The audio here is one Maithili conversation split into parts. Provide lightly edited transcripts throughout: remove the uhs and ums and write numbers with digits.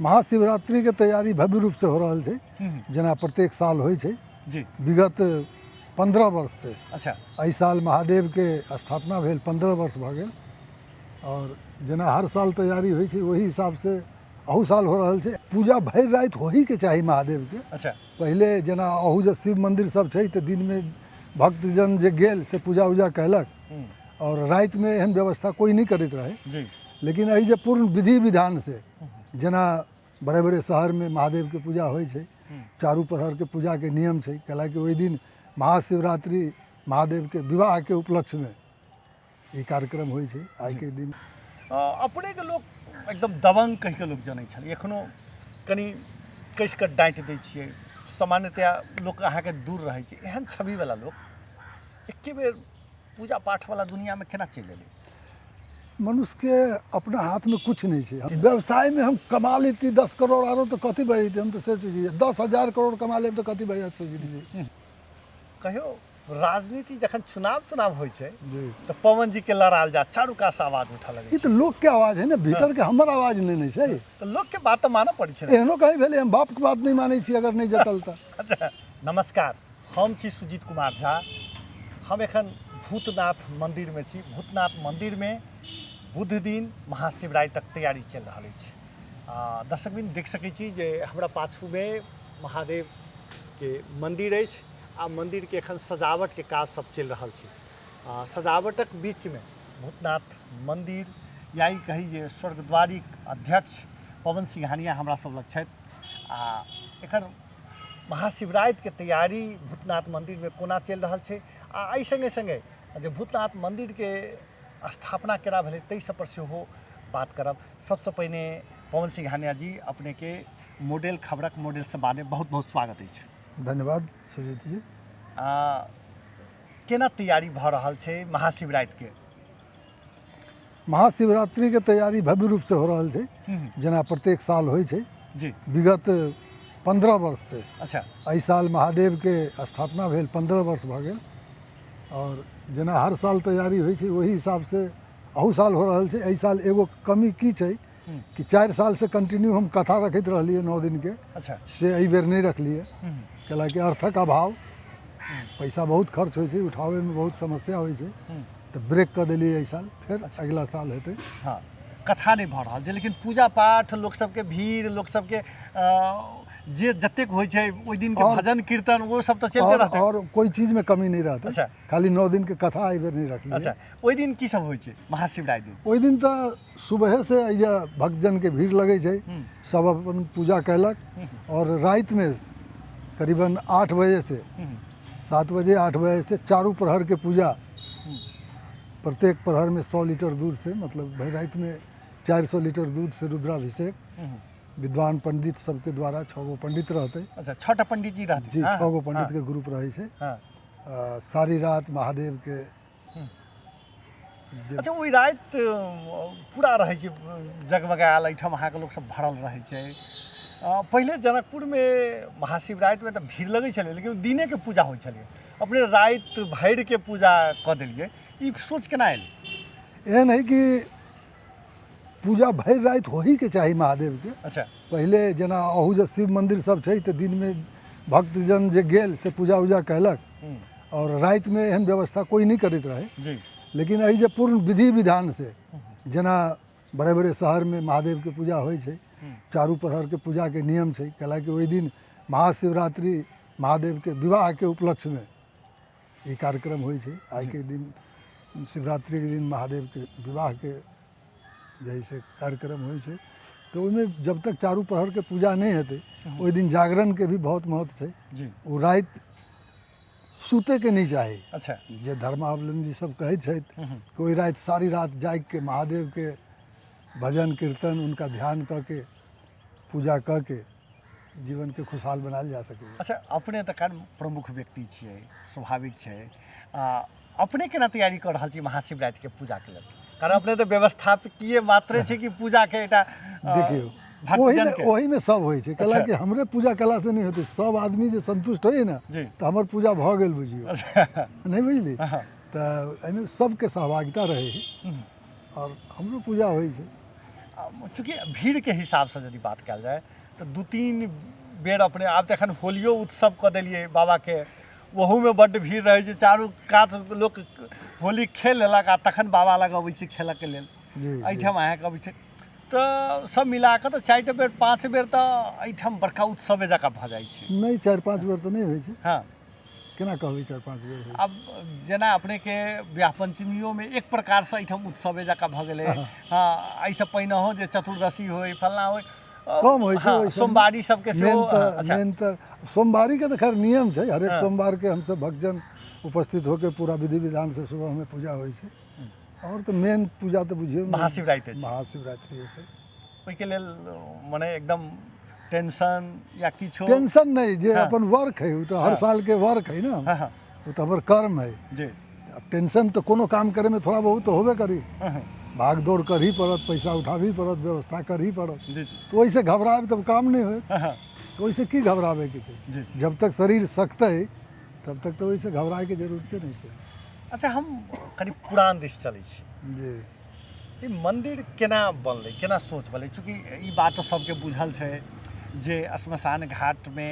महाशिवरात्रिके तैयारी भव्य रूपसँ हो रहल छै, जेना प्रत्येक साल होइ छै। जी। विगत 15 वर्षसँ। अच्छा। एहि साल महादेवके स्थापना भेल, 15 वर्ष भऽ गेल। आओर जेना हर साल तैयारी होइ छै ओहि हिसाबसँ अहू साल हो रहल छै। पूजा भरि राति होहीके चाही महादेवके। अच्छा। पहिले जेना अहू जे शिव मन्दिर सब छै तऽ दिनमे भक्तजन जे गेल से पूजा उजा कयलक, आओर रातिमे एहन व्यवस्था कोइ नहि करैत रहै। जी। लेकिन एहि जे पूर्ण विधि विधानसँ जेना बड़े बड़े शहरमे महादेवके पूजा होइ छै, चारू प्रहरके पूजाके नियम छै, कैलाकि ओहि दिन महाशिवरात्रि महादेवके विवाहके उपलक्ष्यमे ई कार्यक्रम होइ छै आइके दिन। अपनेके लोक एकदम दबंग कहिके लोक जनै छलै, एखनो कनि कसि कऽ डाँटि दै छियै, सामान्यतया लोक अहाँके दूर रहै छै, एहन छविवला लोक एके बेर पूजा पाठवला दुनिआँमे केना चलि एलै? मनुष्यके अपना हाथमे किछु नहि छै। व्यवसायमे हम कमा लेती 10 करोड़ आरो तऽ कथी भऽ जेतै? हम तऽ से सोचै छियै 10,000 करोड़ कमा लेब तऽ कथी भऽ जायत, सोचि लीजिए। कहियो राजनीति जखन चुनाव तुनाव होइ छै तऽ पवन जी के लड़ाल जा चारू कात से आवाज उठऽ लगै ई तऽ लोकके आवाज है ने, भीतरके हमर आवाज नहि ने छै। तऽ लोकके बात तऽ मानऽ पड़ै छै। एहनो कहीं भेलै हम बापके बात नहि मानै छी अगर नहि जतल तऽ। अच्छा, नमस्कार, हम छी सुजीत कुमार झा। हम एखन भूतनाथ मन्दिरमे छी। भूतनाथ मन्दिरमे बुध दिन महाशिवरातिक तैयारी चलि रहल अछि। दर्शकवृन्द देख सकै छी जे हमरा पाछूमे महादेवके मन्दिर अछि आ मन्दिरके एखन सजावटके काज सब चलि रहल छै। सजावटक बीचमे भूतनाथ मन्दिर या ई कही जे स्वर्गद्वारीक अध्यक्ष पवन सिंघानिया हमरा सब लग छथि आ एकर महाशिवरातिके तैयारी भूतनाथ मन्दिरमे कोना चलि रहल छै आ एहि सङ्गे सङ्गे जे भूतनाथ मन्दिरके स्थापना केना भेलै ताहि सबपर सेहो बात करब। सबसँ पहिने पवन सिंघानिया जी, अपनेके मॉडल खबरक मॉडल संवादमे बहुत बहुत स्वागत अछि। धन्यवाद सुजीत जी। केना तैयारी भऽ रहल छै महाशिवरातिके? महाशिवरात्रिके तैयारी भव्य रूपसँ हो रहल छै, जेना प्रत्येक साल होइ छै। जी। विगत 15 वर्षसँ। अच्छा। एहि साल महादेवके स्थापना भेल, 15 वर्ष भऽ गेल। आओर जेना हर साल तैयारी होइ छै ओहि हिसाबसँ अहू साल हो रहल छै। एहि साल एगो कमी की छै कि 4 सालसँ कंटिन्यू हम कथा रखैत रहलियै 9 दिनके। अच्छा। से एहि बेर नहि रखलियै, कैलाकि अर्थक अभाव, पैसा बहुत खर्च होइ छै, उठाबैमे बहुत समस्या होइ छै, तऽ ब्रेक कऽ देलियै एहि साल। फेर अगिला साल हेतै। हँ, कथा नहि भऽ रहल छै, लेकिन पूजा पाठ, लोक सबके भीड़, लोक सबके जे जतेक होइ छै ओहि दिनके भजन कीर्तन ओ सब तऽ चलिते रहतै। आओर कोइ चीजमे कमी नहि रहतै। अच्छा। खाली 9 दिनके कथा एहि बेर नहि रखलियै। अच्छा, ओहि दिन की सब होइ छै महाशिवराति दिन? ओहि दिन तऽ सुबहेसँ एहिजा भक्तजनके भीड़ लगै छै, सब अपन पूजा कयलक। आओर रातिमे करीबन 8 बजेसँ 7 बजे 8 बजेसँ चारू प्रहरके पूजा, प्रत्येक प्रहरमे 100 लीटर दूधसँ, मतलब भरि रातिमे 400 लीटर दूधसँ रुद्राभिषेक विद्वान पंडित सबके द्वारा। 6 गो पंडित रहतै। अच्छा, 6टा पंडित जी रहतै। जी, 6 गो पंडितके ग्रुप रहै छै। सारी रात महादेवके। अच्छा, ओहि राति पूरा रहै छै जगमगायल, एहिठाम अहाँके लोक सब भरल रहै छै। पहिले जनकपुरमे महाशिवरातिमे तऽ भीड़ लगै छलै, लेकिन दिनेके पूजा होइ छलै। अपने राति भरिके पूजा कऽ देलियै, ई सोच केना एलै? एहन है कि पूजा भरि राति होहीके चाही महादेवके। अच्छा। पहिले जेना अहू जे शिव मन्दिर सब छै तऽ दिनमे भक्तजन जे गेल से पूजा उजा कयलक, आओर रातिमे एहन व्यवस्था कोइ नहि करैत रहै। जी। लेकिन एहि जे पूर्ण विधि विधानसँ जेना बड़े बड़े शहरमे महादेवके पूजा होइ छै, चारू प्रहरके पूजाके नियम छै, कैलाकि ओहि दिन महाशिवरात्रि महादेवके विवाहके उपलक्ष्यमे ई कार्यक्रम होइ छै। आइके दिन शिवरात्रिके दिन महादेवके विवाहके जे है से कार्यक्रम होइ छै। तऽ ओहिमे जब तक चारू प्रहरके पूजा नहि हेतै, ओहि दिन जागरणके भी बहुत महत्व छै। जी। ओ राति सुतैके नहि चाही। अच्छा। जे धर्मावलम्बी सब कहै छथि कि ओहि राति सारी राति जागिके महादेवके भजन कीर्तन, उनका ध्यान कऽ के पूजा कऽ के जीवनके खुशहाल बनायल जा सकैए। अच्छा, अपने तऽ कारण प्रमुख व्यक्ति छियै, स्वाभाविक छै, अपने केना तैयारी कऽ रहल छी महाशिवरात्रिके पूजाके लेल? कारण अपने तऽ व्यवस्थापकीय मात्रे छै कि पूजाके एकटा देखियौ, ओहिमे ओहिमे सब होइ छै। कैला कि हमरे पूजा कयलासँ नहि होतै, सब आदमी जे सन्तुष्ट होइए ने तऽ हमर पूजा भऽ गेल बुझियौ। नहि बुझली? तऽ एहिमे सबके सहभागिता रहै है और हमरो पूजा होइ छै। चूँकि भीड़के हिसाबसँ यदि बात कयल जाय तऽ 2-3 बेर अपने आब तऽ एखन होलियो उत्सव कऽ देलियै बाबाके, ओहूमे बड्ड भीड़ रहै छै, चारू कात लोक होली खेल लेलक आ तखन बाबा लग अबै छै खेलऽके लेल। एहिठाम अहाँके अबै छै तऽ सब मिलाकऽ तऽ 4 बेर 5 बेर तऽ एहिठाम बड़का उत्सवे जकाँ भऽ जाइ छै। नहि, 4-5 बेर तऽ नहि होइ छै। हँ, केना कहबै 4-5 बेर? आब जेना अपनेके विवाह पंचमियोमे एक प्रकारसँ एहिठाम उत्सवे जकाँ भऽ गेलै। हँ, एहिसँ पहिनहो जे चतुर्दशी होइ, फल्लाँ होइ, कम होइ छै। सोमवारी सबके सेहो। मेन तऽ सोमवारीके तऽ खैर नियम छै, हरेक सोमवारके हमसब भक्तजन उपस्थित होके पूरा विधि विधान से सुबहमे पूजा होइ छै। आओर तऽ मेन पूजा तऽ बुझियौ महाशिवरात्रि। महाशिवरात्रि छै। ओहिके लेल मने एकदम टेंशन या किछो टेंशन नहि, जे अपन वर्क है ओ तऽ हर सालके वर्क है ने, ओ तऽ हमर कर्म है जी। अब टेंशन तऽ कोनो काम करैमे थोड़ा बहुत तऽ होबे करी, भाग दौड़ करही पड़त, पैसा उठाबही पड़त, व्यवस्था करही पड़त। जी जी। तऽ ओहिसँ घबराएब तब काम नहि होयत, तऽ ओहिसँ की घबराबैके छै? जब तक शरीर सकतै तब तक तऽ ओहिसँ घबरायके जरूरते नहि छै। अच्छा, हम कनि पुरान दिस चलै छी जी। ई मन्दिर केना बनलै, केना सोच बनलै? चूँकि ई बात तऽ सबके बुझल छै जे श्मशान घाटमे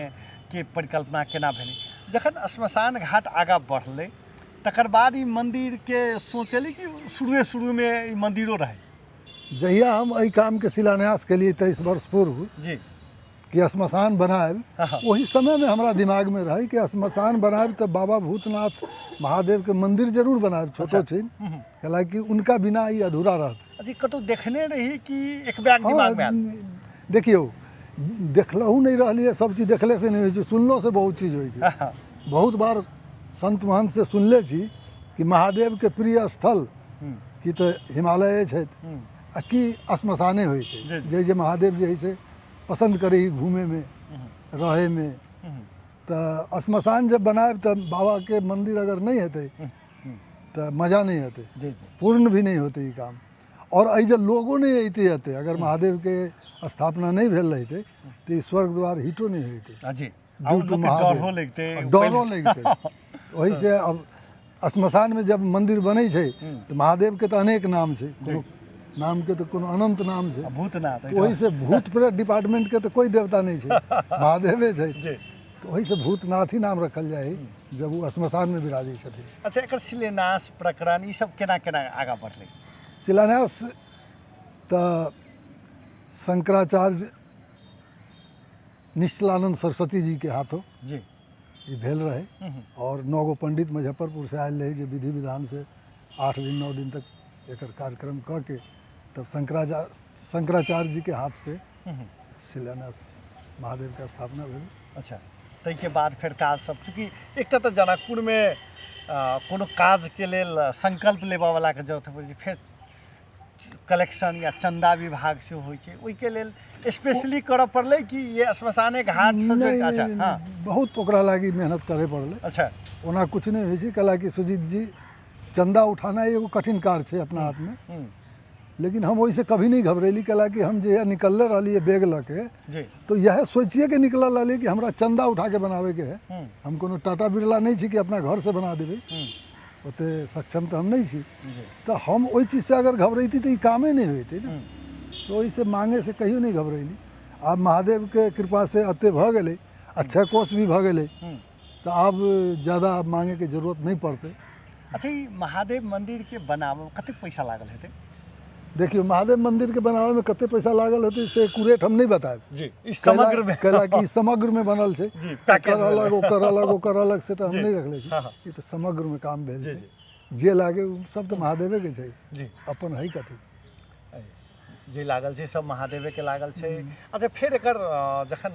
के परिकल्पना केना भेलै। जखन श्मशान घाट आगाँ बढ़लै तकर बाद ई मन्दिरके सोच एलै कि शुरुए शुरुमे ई मन्दिरो रहै? जहिया हम एहि कामके शिलान्यास केलियै 23 वर्ष पूर्व जी कि श्मशान बनायब, ओहि समयमे हमरा दिमागमे रहै कि श्मशान बनायब तऽ बाबा भूतनाथ महादेवके मंदिर जरूर बनायब, छोटो छिन, कैलाकि उनका बिना ई अधूरा रहत। अच्छा, कतहु देखने रही कि एक बैग दिमागमे आयल? देखियौ, देखलहुँ नहि रहलियै, सब चीज देखले से नहि होइ छै, सुनलो से बहुत चीज होइ छै। बहुत बार संत महंत से सुनले छी कि महादेवके प्रिय स्थल कि तऽ हिमालये छथि आ कि श्मशाने होइ छै, जे जे महादेव जे हइ से पसन्द करै घूमैमे रहैमे। तऽ श्मशान जब बनायब तऽ बाबाके मन्दिर अगर नहि हेतै तऽ मजा नहि हेतै, पूर्ण भी नहि होतै ई काम। आओर एहि जे लोगो नहि अयतै एतै, अगर महादेवके स्थापना नहि भेल रहितै तऽ ई स्वर्ग द्वार हिटो नहि होइतै। डरो लगितै, डरो लगितै। ओहिसँ अब श्मशानमे जब मन्दिर बनै छै तऽ महादेवके तऽ अनेक नाम छै, कोनो नामके तऽ कोनो अनन्त नाम छै, भूतनाथ। ओहिसँ भूत प्रेत डिपार्टमेंटके तऽ कोइ देवता नहि छै, महादेवे छै। तऽ ओहिसँ भूतनाथ ही नाम रखल जाइ है जब ओ श्मशानमे विराजै छथिन। अच्छा, एकर शिलान्यास प्रकरण ई सब केना केना आगाँ बढ़लै? शिलान्यास तऽ शंकराचार्य निश्चलानंद सरस्वती जीके हाथों जी ई भेल रहै। आओर 9 गो पंडित मुजफ्फरपुरसँ आयल रहै जे विधि विधानसँ 8 दिन 9 दिन तक एकर कार्यक्रम कऽ के तब शंकराचार्य जीके हाथसँ शिलान्यास महादेवके स्थापना भेल। अच्छा, ताहिके बाद फेर काज सब, चूँकि एकटा तऽ जनकपुरमे कोनो काजके लेल संकल्प लेबऽवलाके जरूरत पड़ै छै, फेर कलेक्शन या चंदा विभाग से होइ छै, ओहिके लेल स्पेशली करऽ पड़लै कि ये श्मशाने घाट से? नहीं, अच्छा, नहीं, हाँ, बहुत ओकरा लागी मेहनत करे पड़लै। अच्छा, ओना कुछ नहीं होइ छै, कैलाकि सुजीत जी चंदा उठाना एगो कठिन कार्य छै अपना आपमे, लेकिन हम ओहिसँ कभी नहीं घबरेली, कैलाकि हम जहिया निकलले रहलियै बैग लऽ के तो यह सोचिए के निकलल रहलियै कि हमरा चंदा उठा के बनाबे के है। हम कोनो टाटा बिरला नहीं छी कि अपना घर से बना देबै, ओते सक्षम तऽ हम नहि छी, तऽ हम ओहि चीजसँ अगर घबरैती तऽ ई कामे नहि होइतै ने। तऽ ओहिसँ माँगेसँ कहियो नहि घबरैली। आब महादेवके कृपासँ एते भऽ गेलै, अच्छा कोष भी भऽ गेलै, तऽ आब ज्यादा माँगेके जरूरत नहि पड़तै। अच्छा, ई महादेव मन्दिरके बनाबऽमे कतेक पैसा लागल हेतै? देखियौ, महादेव मन्दिरके बनाबऽमे कते पैसा लागल हेतै से एक्यूरेट हम नहि बतायब जी, ई समग्रमे, कैलाकि ई समग्रमे बनल छै जी, एकर अलग ओकर अलग ओकर अलग से तऽ हम नहि रखले छी, ई तऽ समग्रमे काम भेल छै। जे लागे ओ सब तऽ महादेवेके छै जी, अपन है कथी जे लागल छै सब महादेवेके लागल छै। अच्छा, फेर एकर जखन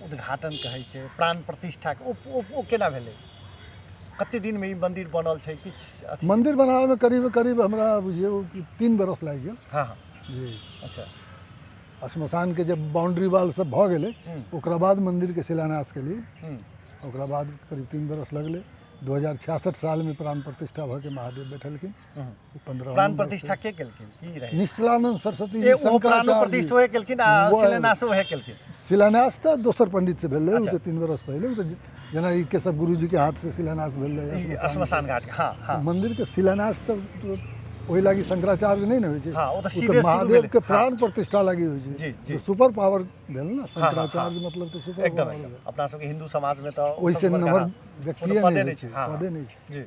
उद्घाटन कहै छै, प्राण प्रतिष्ठाके ओ केना भेलै? कते दिनमे ई मन्दिर बनल छै? किछु मन्दिर बनाबैमे करीब करीब हमरा बुझियौ कि 3 बरस लागि गेल। हाँ हाँ जी। अच्छा, श्मशानके जब बाउंड्री वाल सब भऽ गेलै ओकरा बाद मन्दिरके शिलान्यास केलियै, ओकरा बाद करीब 3 बरस लगलै। 2066 सालमे प्राण प्रतिष्ठा भऽ के महादेव बैठलखिन। 15 प्राण प्रतिष्ठा के केलखिन? की रहै? निश्चलानंद सरस्वती जी, शंकराचार्य प्रतिष्ठा ओहे केलखिन आ शिलान्यास ओहे केलखिन? शिलान्यास तऽ दोसर पंडित से भेल रहै, ओ तऽ 3 बरस पहिले। ओ तऽ जेना ई केशव गुरुजी के हाथ से शिलान्यास भेल रहै श्मशान घाट। हाँ हाँ, मंदिर के शिलान्यास तऽ ओहि लागी शंकराचार्य नहि ने होइ छै। हँ, ओ तऽ ओ सीधे शुरू महादेव भेलै। के प्राण प्रतिष्ठा लागी होइ छै। जी, जी। तऽ सुपर पावर भेल ने। हँ, शंकराचार्य मतलब तऽ सुपर एकदम पावर एकदम भेल। अपना सबके हिन्दू समाजमे तऽ ओहिसँ सबसँ बड़का, नम्हर हँ, व्यक्तिए कोनो पदे नहि नहि होइ छै, छै। हँ, पदे नहि छै। जी।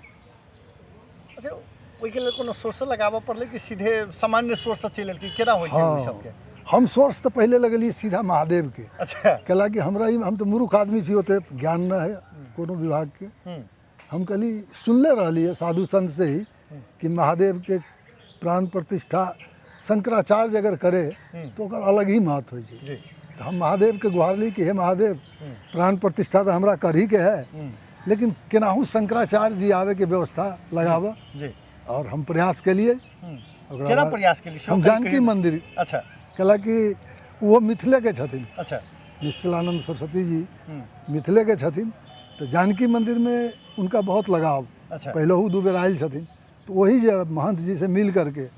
अच्छा, ओहिके लेल कोनो सोर्सो लगाबऽ पड़लै कि सीधे सामान्य सोर्ससँ चलि एलखिन? केना होइ छै ओहि हँ, सबके? हम सोर्स तऽ पहिले लगेलियै सीधा महादेवके। कैला कि हमरा ई, हम तऽ मूर्ख आदमी छी, ओते ज्ञान नहि है कोनो विभागके। हम कहली सुनले रहलियै साधु संत से ही कि महादेवके प्राण प्रतिष्ठा शंकराचार्य अगर करे तऽ ओकर अलग ही महत्व होइ छै। तऽ हम महादेवके गुहारली कि हे महादेव, प्राण प्रतिष्ठा तऽ हमरा करहीके है, लेकिन केनाहू शंकराचार्य जी आबैके व्यवस्था लगाबऽ। और हम प्रयास केलिए। ओकरा केना बाद प्रयास केलिए? हम जानकी मंदिर। कैला कि ओहो मिथिलेके छथिन। निश्चलानंद सरस्वती जी मिथिलेके छथिन, तऽ जानकी मंदिरमे उनका बहुत लगाव। पहिलहु 2 बेर आयल छथिन, तऽ वही जे महंत जी से मिल करके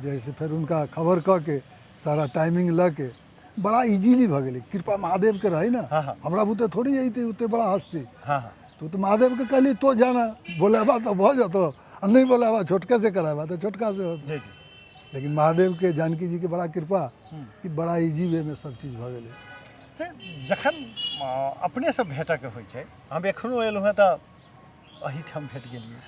जैसे फेर उनका खबर कऽ के सारा टाइमिंग लऽ के बड़ा इजीली भऽ गेलै। कृपा महादेवके रहै ने। हमरा बुते थोड़ी अयतै ओते बड़ा हस्ती। तो तऽ महादेवके कहली तो जाना, बोलेबा तऽ भऽ जेतौ, आ नहि बोलेबा छोटका से कराबा तऽ छोटका से होतौ। जी जी। लेकिन महादेवके, जानकी जीके बड़ा कृपा कि बड़ा इजी वे में सब चीज भऽ गेलै। से जखन अपनेसँ भेटऽके होइ छै, हम एखनो एलहुँ हेँ तऽ एहिठाम भेट गेलियै।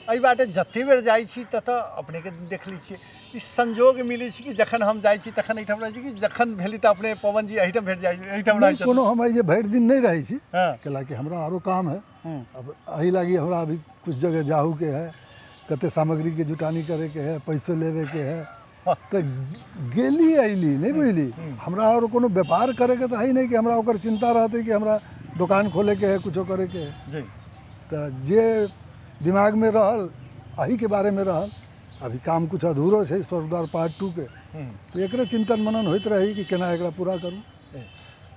एहि बाटे जते बेर जाइ छी ततऽ अपनेके देख लै छियै। ई संजोग मिलै छै कि जखन हम जाइ छी तखन एहिठाम रहै छी, कि जखन भेली तऽ अपने पवन जी एहिठाम भेट जाइ, एहिठाम रहै नहि, कोनो छथिन? हम एहि जे भरि दिन नहि रहै छी। कैला कि हमरा आरो काम है। अब एहि लागी हमरा अभी कुछ जगह जाहूके है, कते सामग्रीके जुटानी करैके है, पैसो लेबेके है, तऽ गेली अयली नहि बुझली। हमरा आओर कोनो व्यापार करैके तऽ है नहि कि हमरा ओकर चिन्ता रहतै कि हमरा दोकान खोलैके है, कुछो करैके है। तऽ जे दिमागमे रहल एहिके बारेमे रहल। अभी काम कुछ अधूरो छै स्वर्गद्वार पार्ट 2 के, तऽ एकरे चिंतन मनन होइत रही कि केना एकरा पूरा करू।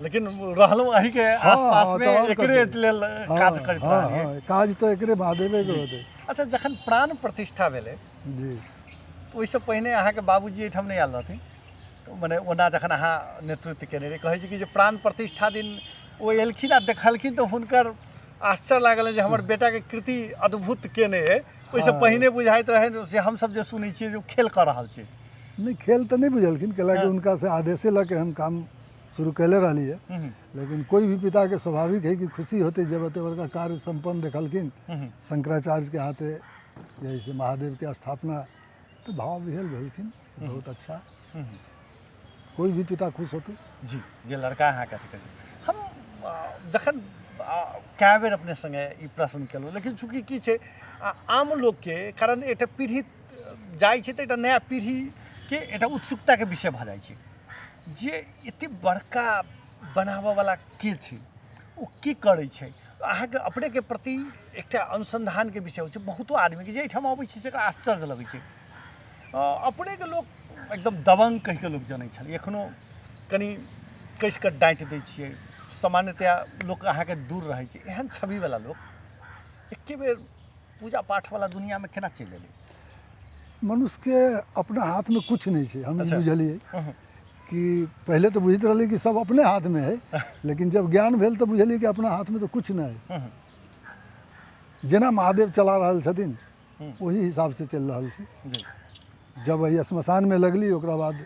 लेकिन रहलहुँ एहिके आसपास हँ, मे, तऽ आओर एकरे कतै? लेल काज करैत रहलियै। हँ, काज तऽ एकरे महादेवेके होतै। अच्छा, जखन प्राण प्रतिष्ठा भेलै तऽ ओहिसँ पहिने अहाँके बाबूजी एहिठाम नहि आयल रहथिन? मने ओना जखन अहाँ नेतृत्व केने रहियै, कहै छै कि जे प्राण प्रतिष्ठा दिन ओ एलखिन आ देखलखिन तऽ हुनकर आश्चर्य लागल जे हमर बेटाके कृति अद्भुत केने अइ। ओहिसँ पहिने बुझाइत रहै से हमसब जे सुनै छियै जे ओ खेल कऽ रहल छै? नहि, खेल तऽ नहि बुझलखिन, कैलाकि हुनका से आदेशे लऽ के हम काम शुरू कैले रहलियै। लेकिन कोई भी पिताके स्वाभाविक है कि खुशी होतै जब एते बड़का कार्य सम्पन्न देखलखिन, शंकराचार्यके हाथे जे है से महादेवके स्थापना, तऽ भाव विह्वल भेलखिन। बहुत अच्छा, कोई भी पिता खुश होते। जी, जे लड़का अहाँके अथी करै छै। हम जखन कए बेर अपने सङ्गे ई प्रश्न केलहुँ, लेकिन चूँकि की छै आम लोकके कारण एकटा पीढ़ी जाइ छै तऽ एकटा नया पीढ़ीके एकटा उत्सुकताके विषय भऽ जाइ छै जे एते बड़का बनाबऽवला के छै, ओ की करै छै। अहाँके अपनेके प्रति एकटा अनुसन्धानके विषय होइ छै। बहुतो आदमीके जे एहिठाम अबै छै से आश्चर्य लगै छै। अपनेके लोक एकदम दबङ्ग कहिके लोक जनै छलै, एखनो कनि कसिकऽ डाँटि दै छियै, सामान्यतया लोक अहाँके दूर रहै छै। एहन छविवला लोक एके बेर पूजा पाठवला दुनिआँमे केना चलि एलै? मनुष्यके अपना हाथमे किछु नहि छै, हम बुझलियै कि पहिले तऽ बुझैत रहलियै कि सब अपने हाथमे है, लेकिन जब ज्ञान भेल तऽ बुझलियै कि अपना हाथमे तऽ किछु नहि है। जेना महादेव चला रहल छथिन ओही हिसाबसँ चलि रहल छै। जब एहि श्मशानमे लगली ओकरा बाद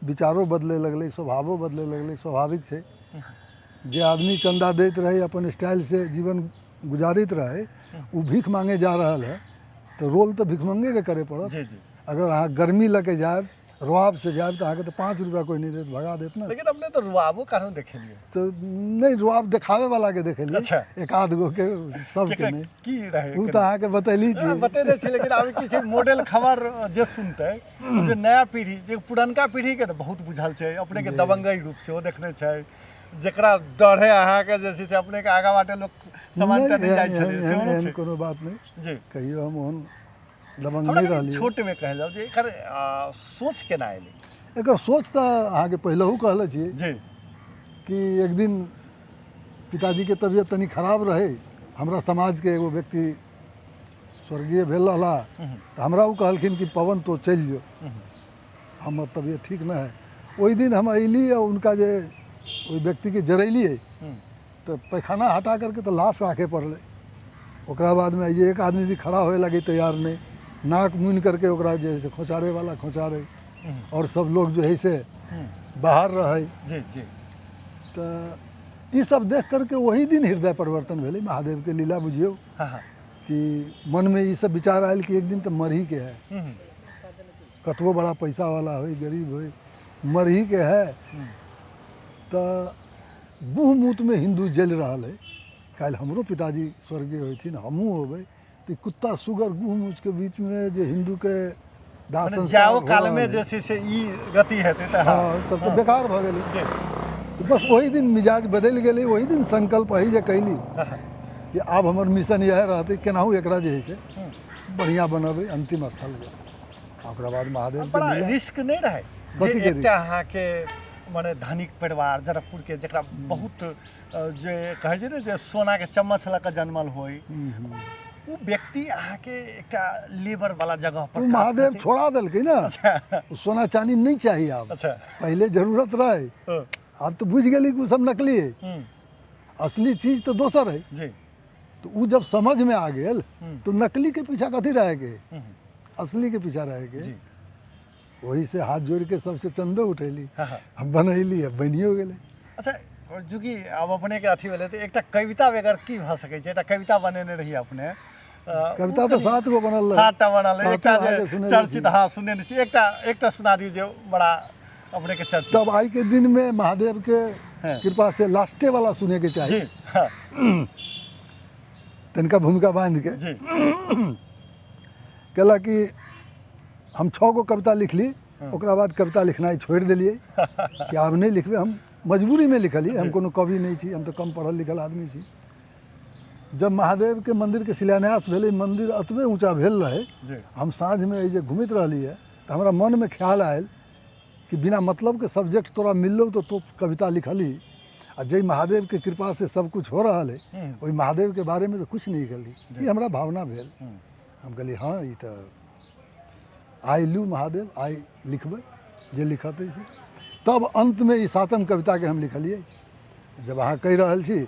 विचारो बदलै लगलै, स्वभावो बदलै लगलै। स्वाभाविक छै, जे आदमी चन्दा दैत रहै, अपन स्टाइलसँ जीवन गुजारैत रहै, ओ भीख मांगे जा रहल है तऽ रोल तऽ भिखमंगेके करय पड़त। जी जी। अगर अहाँ गर्मी लऽ के जायब, रुआबसँ जायब, तऽ अहाँके तऽ 5 रुपैआ कोइ नहि देत, भगा देत ने। लेकिन अपने तऽ रुआबो कानून देखेलियै। तऽ नहि, रुआब देखाबै वाला के देखेलियै। एक आध गो के, सबके केकरा नहि। की रहै? ओ तऽ अहाँके बतैली छी। बतेने छी, लेकिन आब की छै मॉडल खबर जे सुनतै, जे नया पीढ़ी, जे पुरनका पीढ़ीके तऽ बहुत बुझल छै, अपनेके दबंगई रूप सेहो देखने छै, जेकरा डरे अहाँके जे छै से अपनेके आगाँ बाटे लोक सामान्यतः नहि जाइ छलै, सेहो एहन छै। कोनो बात नहि। कहियो हम ओहन दबंग हमरा नहि कनि रहलियै। छोटमे कहल जाउ जे एकर सोच केना एलै? एकर सोच तऽ अहाँके पहिलहु कहले छियै कि एक दिन पिताजीके तबियत तनी खराब रहै, हमरा समाजके एगो व्यक्ति स्वर्गीय भेल रहला, तऽ हमरा ओ कहलखिन कि पवन तो चलि जो, हमर तबियत ठीक नहि है। ओहि दिन हम अयली आ हुनका जे ओहि व्यक्तिके जरैलियै तऽ पैखाना हटा करके तऽ लाश राखे पड़लै। ओकरा बादमे एक आदमी भी खड़ा होए लागी तैयार नहि। नाक मुनि करके ओकरा जे है से खोचारे वाला खोचारे और सब लोग जो है से बाहर रहै। जी जी। तऽ ई सब देख करके ओही दिन हृदय परिवर्तन भेलै। महादेवके लीला बुझियौ हाँ हाँ कि मनमे ई सब विचार आयल कि एक दिन तऽ मरही के है, कतबो बड़ा पैसा वाला होय, गरीब होय, मरही के है। तऽ मुँह मूतमे हिन्दू जलि रहल है। काल्हि हमरो पिताजी स्वर्गीय होथिन, हमहूँ होबै, तऽ कुत्ता सुगर गुह मूचके बीचमे जे हिन्दूके दाह मने संस्कार जाओ भऽ काल रहल में है। जे छै से ई गति हेतै तऽ हाँ, तब तऽ बेकार भऽ गेलै। जी। तऽ बस ओहि दिन मिजाज बदलि गेलै, ओहि दिन संकल्प अही जे कैली कि आब हमर मिशन इएह रहतै, केनाहु एकरा जे हइ से बढ़िआँ बनबै अंतिम स्थल जे। आ ओकरा बाद महादेव बड़ा रिस्क नहि रहै जे कथीके एकटा अहाँके मने धनिक परिवार जनकपुरके, जकरा बहुत जे कहै छै ने जे सोनाके चम्मच लऽ कऽ जन्मल होइ, ओ व्यक्ति अहाँके एकटा लेबर वाला जगह पर ओ काज महादेव करतै। छोड़ा देलकै ने, ओ सोना चानी नहि चाही आब। पहिले जरूरत रहै, आब तऽ बुझि गेली कि ओ सब नकली है, असली चीज तऽ दोसर है। तऽ ओ जब समझमे आ गेल तऽ नकली के पीछा कथी रहैके है, असली के पीछा रहैके। वही से हाथ जोड़ के सबसे चंदो उठेली, हाँ, हाँ। हम बनैली, अब बनियो गेलै। अच्छा, चूँकि आब अपनेके अथी भेलै तऽ एकटा कविता बगैर की भऽ सकै छै? एकटा कविता बनेने रही अपने। कविता तऽ 7 गो बनल रहै। 7टा बनल रहै। सातो एकटा अहाँके जे सुनेने चर्चित छी। हाँ सुनेने छी, एकटा सुना दियौ जे बड़ा अपनेके चर्चित। तब आइ के दिन में महादेव के कृपा से लास्टे वाला सुने के चाही। जी, हाँ। तनिका भूमिका बांध के। जी। कहला कि हम 6 गो कविता लिखली, ओकरा बाद कविता लिखनाइ छोड़ि देलियै कि आब नहि लिखबै। हम मजबूरीमे लिखलियै, हम कोनो कवि नहि छी, हम तऽ कम पढ़ल लिखल आदमी छी। जब महादेवके मन्दिरके शिलान्यास भेलै, मन्दिर एतबे ऊँचा भेल रहै, हम साँझमे एहि जे घुमैत रहलियै तऽ हमरा मनमे ख्याल आयल कि बिना मतलबके सब्जेक्ट तोरा मिललौ तऽ तू कविता लिखलही, आ जाहि महादेवके कृपासँ सब किछु हो रहल है ओहि महादेवके बारेमे तऽ किछु नहि लिखलही। ई हमरा भावना भेल। हम कहलियै हँ ई तऽ आइ लू महादेव, आइ लिखबै जे लिखतै से। तब अन्तमे ई 7म कविताके हम लिखलियै। जब अहाँ कहि रहल छी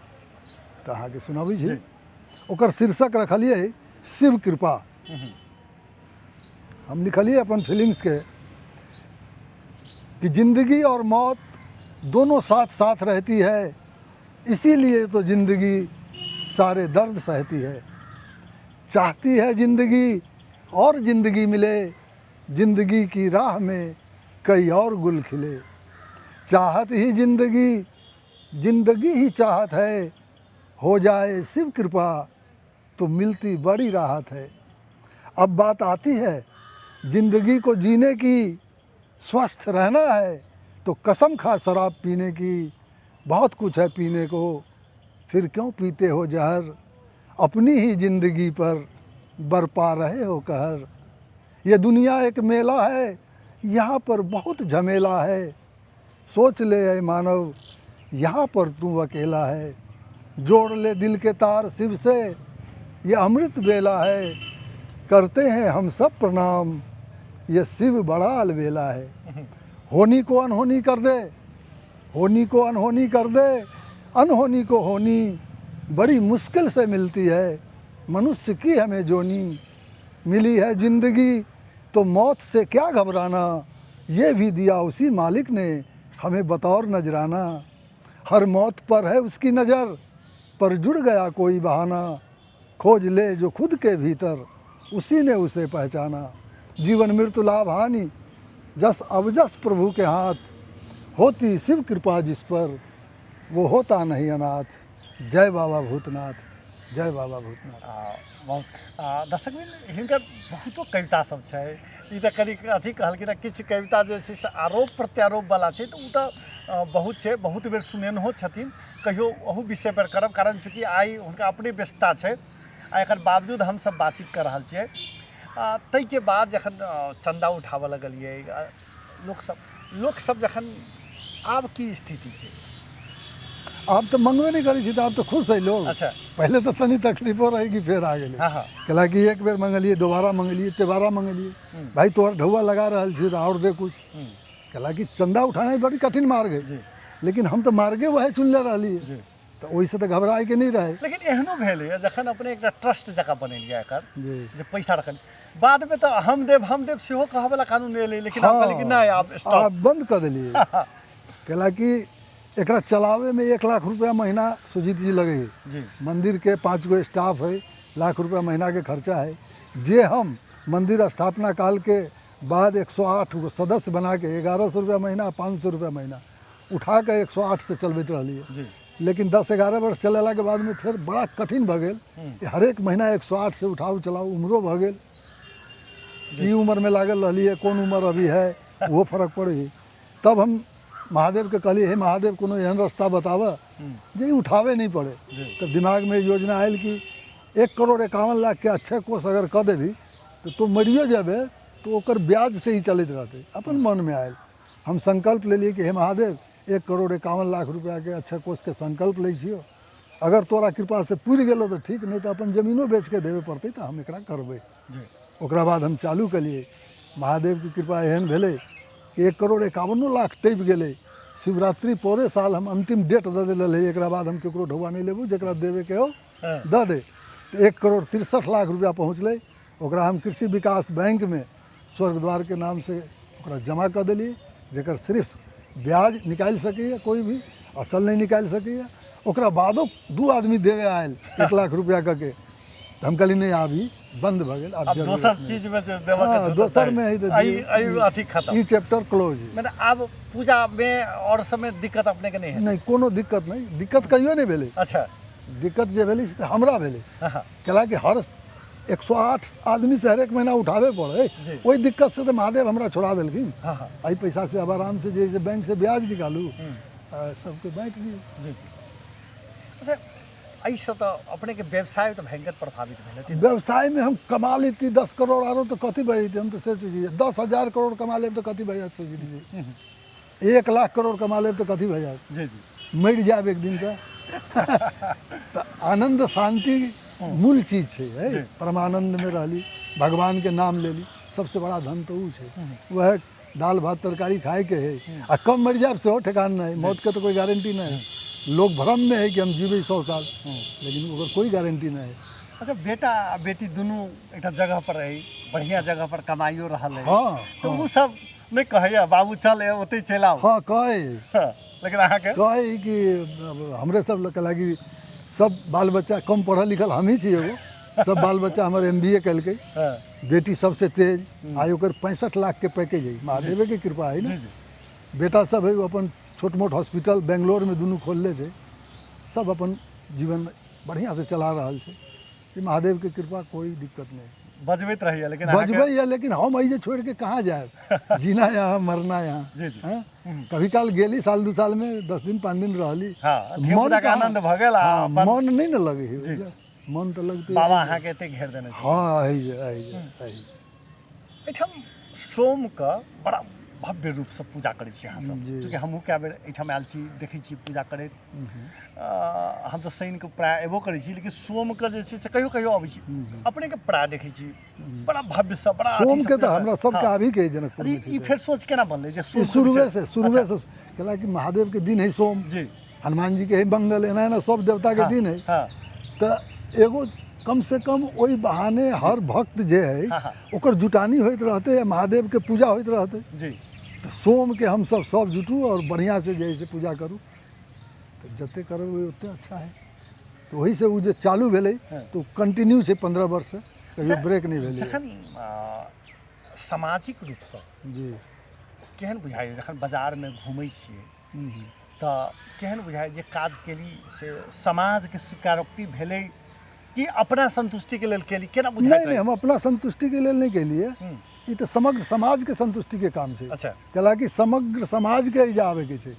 तऽ अहाँके सुनाबै छी। ओकर शीर्षक रखलियै शिव कृपा। हम लिखलियै अपन फीलिंग्सके कि जिंदगी और मौत दोनों साथ साथ रहती है, इसीलिए तो जिंदगी सारे दर्द सहती है। चाहती है जिंदगी और जिंदगी मिले, जिंदगी की राह में कई और गुल खिले। चाहत ही जिंदगी, जिंदगी ही चाहत है, हो जाए शिव कृपा तो मिलती बड़ी राहत है। अब बात आती है जिंदगी को जीने की, स्वस्थ रहना है तो कसम खा शराब पीने की। बहुत कुछ है पीने को, फिर क्यों पीते हो जहर, अपनी ही जिंदगी पर बरपा रहे हो कहर। ये दुनिया एक मेला है, यहाँ पर बहुत झमेला है। सोच ले ऐ मानव, यहाँ पर तू अकेला है। जोड़ ले दिल के तार शिव से, ये अमृत बेला है। करते हैं हम सब प्रणाम, ये शिव बड़ा अलबेला है। होनी को अनहोनी कर दे, होनी को अनहोनी कर दे, अनहोनी को होनी बड़ी मुश्किल से मिलती है। मनुष्य की हमें जोनी मिली है जिंदगी तो मौत से क्या घबराना। ये भी दिया उसी मालिक ने हमें बतौर नजराना। हर मौत पर है उसकी नज़र, पर जुड़ गया कोई बहाना। खोज ले जो खुद के भीतर, उसी ने उसे पहचाना। जीवन मृत्यु लाभ हानि जस अवजस प्रभु के हाथ। होती शिव कृपा जिस पर, वो होता नहीं अनाथ। जय बाबा भूतनाथ, जय बाबा भूतनाथ। बहुत दर्शक हिनकर बहुतो कविता सब छै। ई तऽ कनि अथी कहलखिन हँ, किछु कविता जे छै से आरोप प्रत्यारोप वाला छै, तऽ ओ तऽ बहुत छै, बहुत बेर सुनेनहो छथिन। कहियो अहू विषय पर करब, कारण चूँकि आइ हुनका अपने व्यस्तता छै आ एकर बावजूद हमसब बातचीत कऽ रहल छियै। ताहिके बाद जखन चन्दा उठाबऽ लगलियै लोकसब जखन आब की स्थिति छै? आब तऽ मंगबे नहि करै छी तऽ आब तऽ खुश है लोग। अच्छा। पहिले तऽ तनी तकलीफो रहै कि फेर आ गेलै। हाँ, हाँ। कैला कि एक बेर मंगलियै, दोबारा मंगलियै, तेबारा मंगलियै, भाई तोहर ढौआ लगा रहल छी तऽ आओर दे कुछ। कैला कि चंदा उठाना बड़ी कठिन मार्ग है, लेकिन हम तऽ मार्गे वएह चुनले रहलियै, तऽ ओहिसँ तऽ घबरायके नहि रहै। लेकिन एहनो भेलैए जखन अपने एकटा ट्रस्ट जकाँ बनेलियै एकर, जे पैसा रखल, बाद में तऽ हम देव सेहो कहऽ वाला कानून एलै, लेकिन आब कहलियै कि नहि, आब स्टॉप। आब बंद कऽ देलियै। कैलाकि एकरा चलाबैमे 1 लाख रुपया महीना सुजीत जी लगै है। मंदिर के 5 गो स्टाफ है, लाख रुपया महीना के खर्चा है। जे हम मंदिर स्थापना काल के बाद 108 गो सदस्य बना के 1100 रुपया महीना, 500 रुपया महीना उठा के 108 से चलबैत रहलियै। लेकिन 10-11 वर्ष चलेला के बाद में फिर बड़ा कठिन भऽ गेल। हरेक महीना 108 से उठाउ चलाउ, उम्रो भऽ गेल। ई उम्र में लागल रहलियै, कोन उम्र अभी है ओहो फर्क पड़ै है। तब हम महादेव के कहलियै, हे महादेव, कोनो एहन रास्ता बताबऽ जे ई उठावे नहीं पड़े। तब दिमाग में योजना आयल कि 1,51,00,000 के अच्छे कोष अगर कऽ देबही तऽ तू मरियो जेबे तो ओकर ब्याज से ही चलैत रहतै। अपन मन में आयल, हम संकल्प लेलियै कि हे महादेव, 1,51,00,000 रुपया के अच्छे कोष के संकल्प लै छियौ, अगर तोरा कृपा से पुरि गेलो तऽ ठीक, नहीं तऽ अपन जमीनो बेच के देबे पड़तै तऽ हम एकरा करबै। ओकरा बाद हम चालू केलियै। महादेव के कृपा एहन भेलै कि 1,51,00,000 टपि गेलै। शिवरात्रि पौरे साल हम अंतिम डेट दऽ देले रहियै, एकरा बाद हम ककरो ढौआ नहि लेबू, जकरा देबेके हो दऽ दे। तऽ 1,63,00,000 रुपया पहुँचलै। ओकरा हम कृषि विकास बैंकमे स्वर्गद्वार के नाम से ओकरा जमा कऽ देलियै, जकर सिर्फ ब्याज निकालि सकैए कोइ भी, असल नहि निकालि सकैए। ओकरा बादो 2 आदमी देवे आयल 1 लाख रुपया कऽ के, तऽ हम कहलियै नहि, आब ई बंद भऽ गेल, आब आब जरूरत दोसर नहि। चीज में जे देबऽ के हाँ, छौ तऽ दोसर दही। में है तऽ एहि एहि अथी खत्म। ई चैप्टर क्लोज है। मने आब पूजा में और समय दिक्कत अपने के नहीं है? नहीं, कोनो दिक्कत नहीं, दिक्कत कहियो नहीं भेलै। दिक्कत जे भेलै से हमरा भेलै। कैलाकि हर 108 आदमी से हरेक महीना उठाबे पड़े, ओहि दिक्कत से तऽ महादेव हमरा छोड़ा देलखिन। एहि पैसा से अब आराम से जे बैंक से ब्याज निकालू, सबके बाँटि दियौ। अच्छा, एहिसँ तऽ अपने के व्यवसाय तऽ भयंकर प्रभावित भेल। व्यवसाय में हम कमा लेती 10 करोड़ आरो तऽ कथी भऽ जेतै? हम तऽ सोचै छियै 10,000 करोड़ कमा लेब तऽ कथी भऽ जायत? सोचि लीजिए, 1 लाख करोड़ कमा लेब तऽ कथी भऽ जायत? मरि जायब एक दिन तऽ। तऽ आनंद शांति मूल चीज छै, है परमानंद में रहली, भगवान के नाम लेली, सबसे बड़ा धन तऽ उ छै। वएह दाल भात तरकारी खाए के है, आ कब मरि जायब सेहो ठेकान नहीं। मौत के तो कोई गारंटी नहीं है। लोग भ्रम में है कि हम जीबै 100 साल, लेकिन ओकर कोई गारंटी नहीं है। अच्छा, बेटा आ बेटी दुनू एकटा जगह पर रही, बढ़िया जगह पर कमाइयो रहल है। तऽ ओ सब नहि कहैया बाबू चल ओतहि चलि आउ? हाँ, कहै। लेकिन अहाँके कहै कि हमरे सब लग कि सब बाल बच्चा कम पढ़ल लिखल हमही छी एगो, सब बाल बच्चा हमर MBA केलकै। बेटी सबसे तेज, आइ ओकर 65 लाख के पैकेज है, महादेवे के कृपा है ना। बेटा सब है, ओ अपन छोट मोट हॉस्पिटल बेंगलोर में दुनू खोलले छै, सब अपन जीवन बढ़िया से चला रहल छै। ई महादेव के कृपा, कोई दिक्कत नहीं। बजबैत रहैया लेकिन अहाँके- बजबैया, लेकिन हम एहि जे छोड़ के कहाँ जायब? जीना यहाँ, मरना यहाँ। हैं? कभी काल गेली, साल 2 साल में 10 दिन 5 दिन रहली। हाँ, धियापुता के आनंद भऽ गेल आ हाँ, मन नहीं ने लगे है, मन तऽ लगते। बाबा अहाँके एते घेर देने छै। हाँ, एहि जे, एहि जे, एहि जे। एहिठाम सोम के बड़ा भव्य रूपसँ पूजा करै छी अहाँ सब। चूँकि हमहूँ कए बेर एहिठाम आयल छी, देखै छी पूजा करैत। हम तऽ शनिके प्राय एबो करै छी, लेकिन सोमके जे छै से कहियो कहियो अबै छी। अपनेके प्राय देखै छी बड़ा भव्यसँ, बड़ा अथीसँ सोमके तऽ पूजा हमरा करैत। सबके आबी के जनकपुर में ई फेर सोच केना बनलै जे सोम शुरुए से, शुरुए से, कैलाकि महादेव के दिन है सोम, हनुमान जी के है मंगल, एना एना सब देवता के दिन है। तऽ एगो कम से कम ओहि बहाने हर भक्त जे है ओकर जुटानी होइत रहतै आ महादेव के पूजा होइत रहतै। तऽ सोम के हम सब सब जुटू और बढ़िया से जे है से पूजा करू, तऽ जते करबै ओते अच्छा है। तऽ ओहि से ओ जे चालू भेलै तऽ ओ कंटिन्यू छै 15 वर्ष से, कहियो ब्रेक नहि भेलै। जखन सामाजिक रूपसँ केहन बुझाइए जखन बाजारमे घुमै छियै तऽ केहन बुझाइए जे काज केली से समाजके स्वीकारोक्ति भेलै कि अपना संतुष्टिके लेल केली, केना बुझाइत नहीं नहीं, हम अपना संतुष्टिके लेल नहि केलियै, ई तऽ समग्र समाजके संतुष्टिके काम छै। कैलाकि समग्र समाजके एहिजा आबैके छै।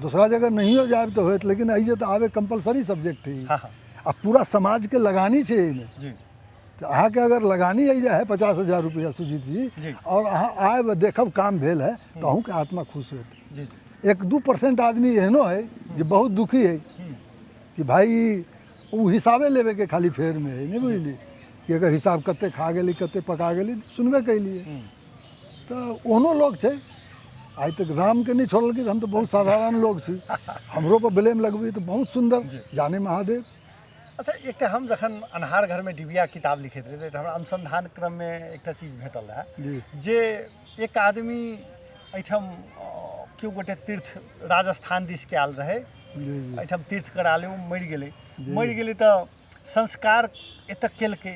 दोसरा जगह नहियो जायब तऽ होयत, लेकिन एहिजे तऽ आबे कंपलसरी सब्जेक्ट है। आ पूरा समाजके लगानी छै एहिमे। तऽ अहाँके अगर लगानी एहिजा है 50,000 रुपया सुजीत जी, और अहाँ आयब देखब काम भेल है तऽ अहूँके आत्मा खुश होयत। 1-2% आदमी एहनो है जे बहुत दुखी है कि भाई ओ हिसाबे लेबेके खाली फेरमे है, नहि बुझलियै कि एकर हिसाब कते खा गेली कते पका गेली, सुनबे कैलियै। तऽ ओहनो लोक छै, आइ तक रामके नहि छोड़लकै। हम तऽ बहुत साधारण लोक छी, हमरो पर ब्लेम लगबै तऽ बहुत सुन्दर जाने महादेव। अच्छा, एकटा हम जखन अन्हार घरमे डिबिया किताब लिखैत रही तऽ हमरा अनुसंधान क्रममे एकटा चीज भेटल रहए जे एक आदमी एहिठाम केओ गोटे तीर्थ राजस्थान दिसके आयल रहै, एहिठाम तीर्थ करा ले, ओ मरि गेलै। मरि गेलै तऽ संस्कार एतऽ केलकै,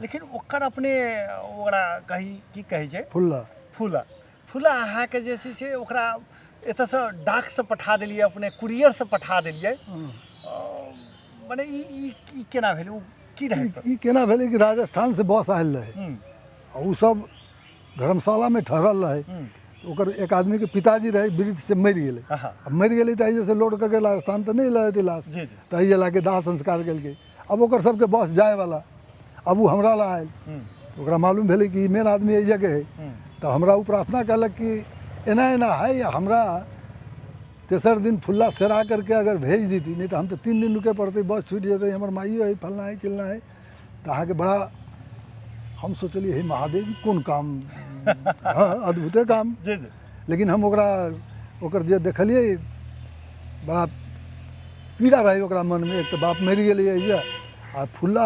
लेकिन ओकर अपने ओकरा कही की कहै छै, फुल्ला, फुला फुला अहाँके जे छै से ओकरा एतऽसँ डाकसँ पठा देलियै, अपने कुरियरसँ पठा देलियै। मने ई ई ई केना भेलै, ओ की रहै? ई केना भेलै कि राजस्थानसँ बस आयल रहै आ ओ सब धर्मशालामे ठहरल रहै। ओकर एक आदमीके पिताजी रहै, वृद्ध, से मरि गेलै। आ मरि गेलै तऽ एहिसँ लोड कऽ के राजस्थान तऽ नहि लऽ जेतै लाश, तऽ एहि लाके दाह संस्कार केलकै। आब ओकर सबके बस जायवला, आब ओ हमरा लए आयल। ओकरा मालूम भेलै कि ई मेन आदमी एहि जगह है, तऽ हमरा ओ प्रार्थना कहलक कि एना एना है, हमरा तेसर दिन फुल्ला सेरा करके अगर भेज देती, नहीं तऽ हम तऽ 3 दिन रुके पड़तै, बस छूटि जेतै, हमर माइयो है, फलना है, चिलना है। तऽ अहाँके बड़ा हम सोचलियै, हे महादेव, ई कोन काम? हँ, अद्भुते काम। जी जी लेकिन हम ओकरा ओकर जे देखलियै, बड़ा पीड़ा रहै ओकरा मनमे। एक तऽ बाप मरि गेलै एहिजा, आ फुल्ला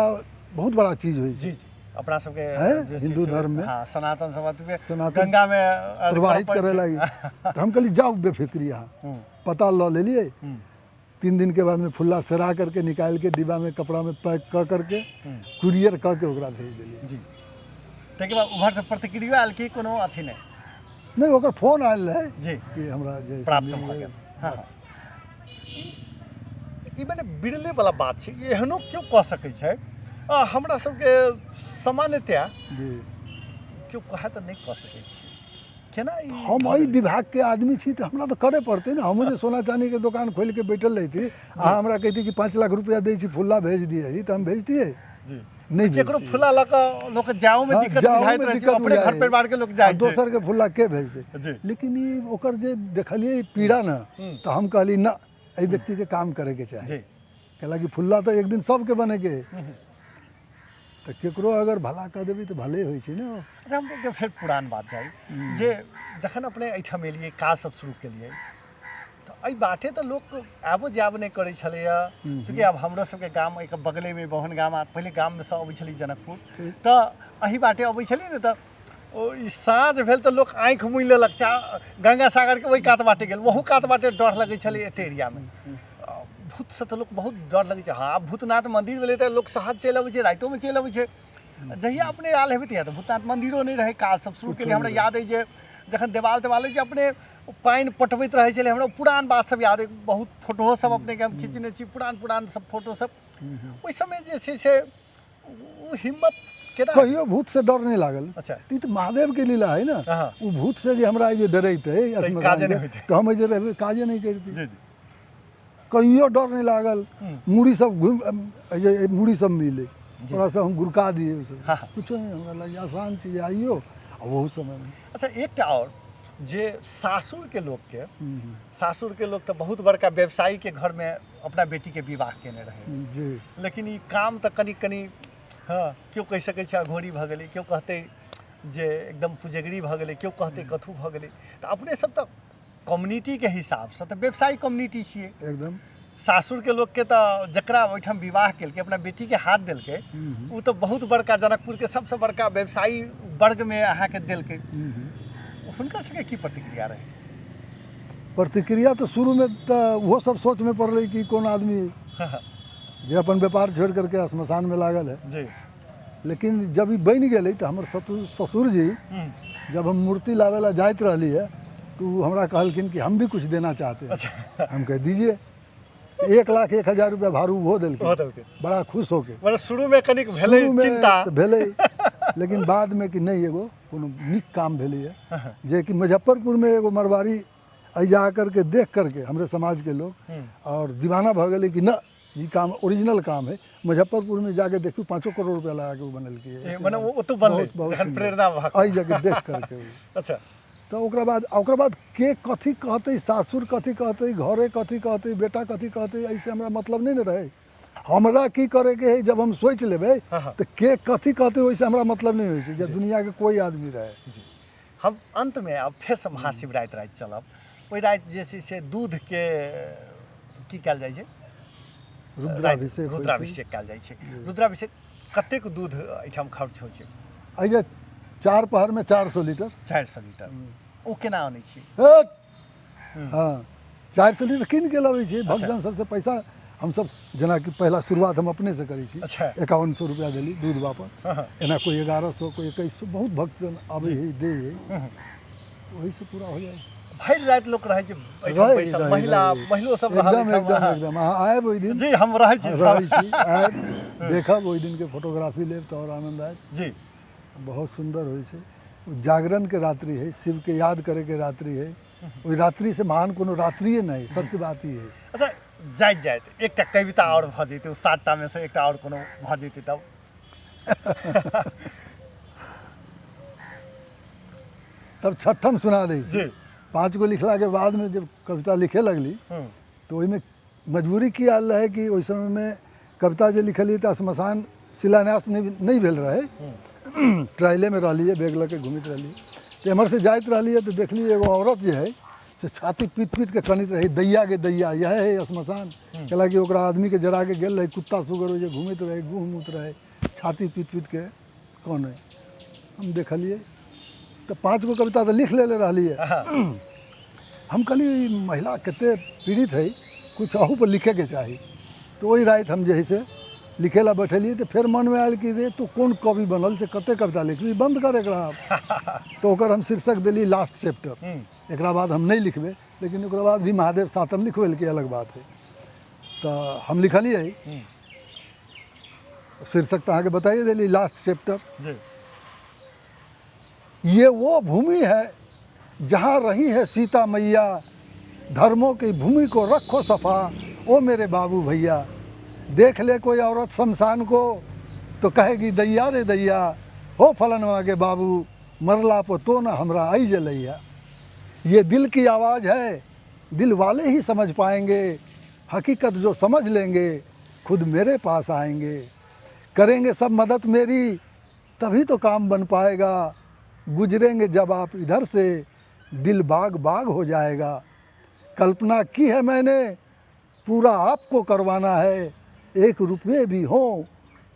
बहुत बड़ा चीज होइ छै। जी जी, अपना सबके हैं? जे छै हिंदू से, धर्म में। हाँ, सनातन समाज में सनातन गंगा में प्रवाहित पड़ै करे छै। लागी। तऽ हम कहली, जाउ बेफिक्री अहाँ। पता लऽ लेलियै। 3 दिन के बाद में फुल्ला सेरा करके निकालि के डिब्बा में कपड़ा में पैक कऽ करके कुरियर कऽ के ओकरा भेज देलियै। जी, ताहिके बाद उम्हरसँ प्रतिक्रिया आयल कि कोनो अथी नहि? नहि, ओकर फोन आयल रहै कि हमरा जे प्राप्त भऽ गेल। हँ, ई मने बिरले वाला बात छै, ई एहनो केओ कऽ सकै छै? हमरा सबके सामान्यतया केओ कहए तऽ नहि कऽ सकै छियै। केना ई हम भऽ एहि गेलै? विभागके आदमी छी तऽ हमरा तऽ करय पड़तै ने। हमहूँ जे सोना चानीके दोकान खोलिके बैठल रहिती, अहाँ हमरा कहिती कि 5 लाख रुपया दै छी, फुल्ला भेज दिअ, तऽ हम भेजतियै? नहि। केकरो फुला लऽ कऽ लोक जाओ में दिक्कत जाओमे बुझाइत रहै छै। दिक्कत अपने बुझाइ घर है। परिवार के लोक आ जाइ छै। दोसरके फुल्ला के भेजतै? लेकिन ई ओकर जे देखलियै पीड़ा ने, तऽ हम कहली ना, एहि व्यक्तिके काम करैके चाही। कैलाकि फुल्ला तऽ एक दिन सबके बनैके है, तऽ केकरो अगर भला कऽ देबै तऽ भले होइ छै ने। अच्छा, हम एकटा फेर पुरान बात जाइ जे जखन अपने एहिठाम एलियै, काज सब शुरू केलियै, तऽ एहि बाटे तऽ लोक आबो जायब नहि करै छलैए। चूँकि आब हमरो सबके गाम एहिके बगलेमे बहन गाम, आ पहिले गाममे सँ अबै छलियै जनकपुर, तऽ एहि बाटे अबै छलियै ने, तऽ ओ ई साँझ भेल तऽ लोक आँखि मुनि लेलक, चा गंगा सागरके ओहि कात बाटे गेल, ओहू कात बाटे डर लगै छलै। एते एरियामे भूतसँ तऽ लोक बहुत डर लगै छै। हँ, आब भूतनाथ मन्दिर भेलै तऽ लोक सहज चलि अबै छै, रातिओमे चलि अबै छै। जहिया अपने आयल हेबै तहिया तऽ भूतनाथ मन्दिरो नहि रहै। काज सब शुरू केलियै, हमरा याद अइ जे जखन देवाल तेवाल जे अपने पानि पटबैत रहै छलै, हमरा पुरान बात सब याद अइ। बहुत फोटोओ सब अपनेके हम खींचने छी, पुरान पुरान सब फोटो सब। ओहि समय जे छै से ओ हिम्मत केना? कहियो भूत से डर नहि लागल। ई तऽ महादेव के लीला है ने। ओ भूत से जे हमरा जे डरेतै काजे नहि होइतै। तऽ हम जे रहबै काजे नहि करिती। जी जी कहियो डर नहि लागल। मूड़ी सब घुमि जे मूड़ी सब मिलै, ओकरा सब हम गुड़का दियै ओसब। कुछो नहि, हमरा लागि आसान चीज आइयो आ ओहू समयमे। अच्छा, एकटा आओर जे सासुरके लोकके, सासुरके लोक तऽ बहुत बड़का व्यवसायीके घरमे अपना बेटीके विवाह केने रहै। लेकिन ई काम तऽ कनि कनि, हँ, केओ कहि सकै छै अघोरी भऽ गेलै, केओ कहतै जे एकदम पुजगरी भऽ गेलै, केओ कहतै कथू भऽ गेलै। तऽ अपने सब तऽ कम्युनिटीके हिसाबसँ तऽ व्यवसायी कम्युनिटी छियै। एकदम। सासुरके लोकके तऽ जकरा ओहिठाम विवाह केलकै, अपना बेटीके हाथ देलकै, ओ तऽ बहुत बड़का जनकपुरके सबसँ बड़का व्यवसायी वर्गमे अहाँके देलकै, हुनकर सबके की प्रतिक्रिया रहै? प्रतिक्रिया तऽ शुरूमे तऽ ओहो सब सोचमे पड़लै कि कोन आदमी जे अपन व्यापार छोड़ि करके श्मशानमे लागल है। लेकिन जब ई बनि गेलै तऽ हमर ससुर जी, जब हम मूर्ति लाबै ला जाइत रहली है तो ओ हमरा कहलखिन कि हम भी कुछ देना चाहते हैं। हम कह दीजिए। 1,01,000 रुपया भारू ओहो देलखिन। ओहो देलखिन। बड़ा खुश होके। मतलब शुरूमे कनिक भेलै शुरूमे चिन्ता। तऽ भेलै, लेकिन बादमे कि नहि, एगो कोनो नीक काम भेलैए, जे कि मुजफ्फरपुरमे एगो मरवाड़ी एहि जा करके देख करके हमरे समाजके लोग और दीवाना भऽ गेलै कि न, ई काम ओरिजिनल काम है। मुजफ्फरपुरमे जाके देखियौ, 5 करोड़ रुपया लगा के ओ बनेलकै। मने ओ ओतौ बनलै। बहुत बहुत जखन सुन्दर। प्रेरणा भऽ एहि जगह देख करके ओ। तऽ ओकरा बाद के कथी कहतै, सासुर कथी कहतै, घरे कथी कहतै, बेटा कथी कहतै, एहिसँ हमरा मतलब नहि ने रहै। हमरा की करैके है, जब हम सोचि लेबै तऽ के कथी कहतै ओहिसँ हमरा मतलब नहि होइ छै, जे दुनिआके कोइ आदमी रहै। जी, हम अन्तमे आब फेरसँ महाशिवराति राति चलब। ओहि राति जे छै से दूधके की कयल जाइ छै? रुद्राभिषेक होइ छै। रुद्राभिषेक कयल जाइ छै। रुद्राभिषेक कतेक दूध एहिठाम खर्च होइ छै? एहि 4 पहरमे 400 लीटर। 400 लीटर। ओ केना अनै छी? हँ, 400 लीटर कीन के लबै छियै भक्तजन सबसँ पैसा। हमसब जेनाकि पहिला शुरुआत हम अपनेसँ करै छी। 5100 रुपैआ देली दूध वापस। एना कोइ 1100, कोइ 2100, बहुत भक्तजन आबै है, दै है, ओहिसँ पूरा हो जाइ। भरि राति लोक रहै छै एहिठाम बैसल, महिला महिलो सब रहल एकदम एकदम एकदम। अहाँ आयब ओहि दिन? जी, हम रहै छी। रहै छी, आयब, देखब, ओहि दिनके फोटोग्राफी लेब तऽ आओर आनन्द आयत। जी, बहुत सुन्दर होइ छै। जागरणके रात्रि है, शिवके याद करैके रात्रि है। ओहि रात्रिसँ महान कोनो रात्रिए नहि, सत्य बात ई है। अच्छा, जाइत जाइत एकटा कविता आओर भऽ जैतै, 7टा मे से एकटा आओर कोनो भऽ जैतै तब। तब छठम सुना दै छी। 5 गो लिखलाके बादमे जब कविता लिखे लगली तऽ ओहिमे मजबूरी की आयल रहै कि ओहि समयमे कविता जे लिखलियै तऽ श्मशान शिलान्यास नहि भेल रहै। ट्रायलेमे रहलियै, बैग लऽ के घुमैत रहलियै, तऽ एम्हरसँ जाइत रहलियै तऽ देखलियै एगो औरत जे है से छाती पीट पीट के कनैत रहै, दैया गे दैया, इएह है श्मशान। कैलाकि ओकरा आदमीके जरा के गेल रहै, कुत्ता सुगर जे घुमैत रहै, गुह मूत रहै, छाती पीट पीट के कनै। हम देखलियै तऽ 5 गो कविता तऽ लिख लेले रहलियै। हम कहलियै ई महिला कते पीड़ित है, कुछ अहू पर लिखैके चाही। तऽ ओहि राति हम जे है से लिखै लए बैठलियै तऽ फेर मनमे आयल कि रे तू कोन कवि बनल छै, कते कविता लिखबी, बंद कर एकरा। तऽ ओकर हम शीर्षक देलियै लास्ट चैप्टर। एकरा बाद हम नहि लिखबै, लेकिन ओकरा बाद भी महादेव सातम लिखबेलकै, अलग बात है। तऽ हम लिखलियै, शीर्षक तऽ अहाँके बताइए देली, लास्ट चैप्टर। ये वो भूमि है जहाँ रही है सीता मैया, धर्मों की भूमि को रखो सफा ओ मेरे बाबू भैया। देख ले कोई औरत शमशान को तो कहेगी दैया रे दैया, हो फलनवा के बाबू मरला पर तो न हमरा आई जलैया। ये दिल की आवाज़ है, दिल वाले ही समझ पाएंगे, हकीकत जो समझ लेंगे खुद मेरे पास आएंगे। करेंगे सब मदद मेरी तभी तो काम बन पाएगा, गुजरेंगे जब आप इधर से दिल बाग बाग हो जाएगा। कल्पना की है मैंने पूरा आपको करवाना है, 1 रुपये भी हो